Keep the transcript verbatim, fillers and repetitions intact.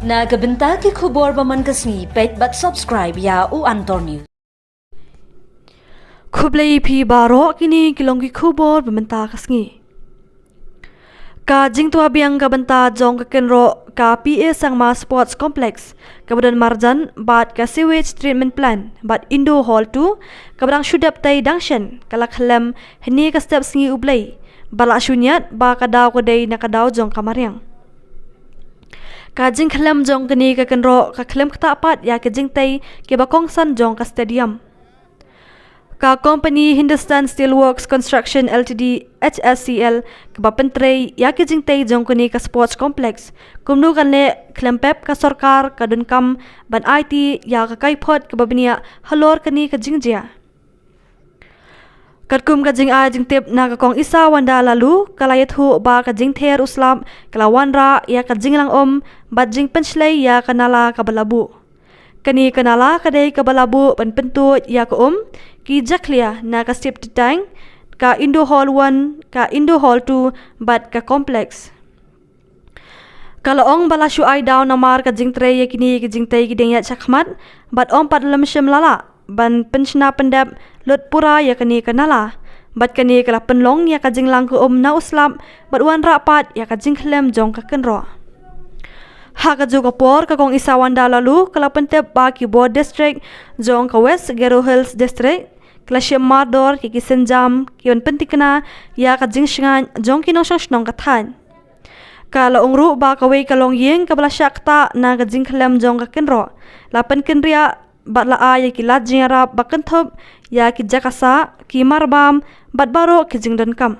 Na ka bynta ki khubor ba man ka sngi, peit bad subscribe ïa u Antor News. Khublei phi baroh, kine ki long ki khubor ba mynta ka sngi. Ka jingtwa biang ka bynta jong ka kynroh ka P A Sangma Sports Complex, kaba don marjan bad ka sewage treatment plant bad Indo Hall two, kaba dang shu dep tei dang shen, ka la khlem hynne ka step sngi U Blei, ba la shu ñiad ba ka daw ka dei na ka daw jong ka mariang. Ka jingkhlem jong kane ka kynroh ka khlem ktah pat ïa ka jingtei kiba kongsan jong ka stadium. Ka company Hindustan Steelworks Construction Limited, H S C L, kaba pyntrei ïa ka jingtei jong kane ka sports complex, kumno kan leh khlem pep ka sorkar ka donkam ban aiti ïa ka kaiphod kaba bniah halor kane ka jingjia. Katkum ka jingai jingtip na ka Kong Isawanda Laloo, ka la ïathuh ba ka jingther u slap ka la wanrah ïa ka jinglang um bad jingpynshlei ïa ka nala kaba la buh. Kane ka nala ka dei kaba la buh ban pyntuid ïa ka um, ki jakhlia na ka septic tank, ka Indo Hall one, ka Indo Hall two bad ka complex. Ka la ong ba la shu ai daw namar ka jingtrei ïa kine ki jingtei ki dang ïaid shakhmat, bad ym pat lem shym la lah ban pynshna pyndep lut pura ïa kane ka nala. Bad kane ka la pynlong ïa ka jinglang ka um na u slap, bad wanrah pat ïa ka jingkhlem jong ka kynroh. Ha kajuh ka por, ka Kong Isawanda Laloo ka la pyntip ba ki bor district jong ka West Garo Hills District ka la shim mardor ïa ki sienjam kiban pyntikna ïa ka jingshngaiñ jong ki nongshong shnong ka thaiñ. Ka la ong ruh ba kawei ka longïing kaba la shah ktah na ka jingkhlem jong ka kynroh la pynkynriah bad la ai ïa ki lad jingïarap ba kynthup ïa ki jaka sah, ki marbam bad baroh ki jingdonkam.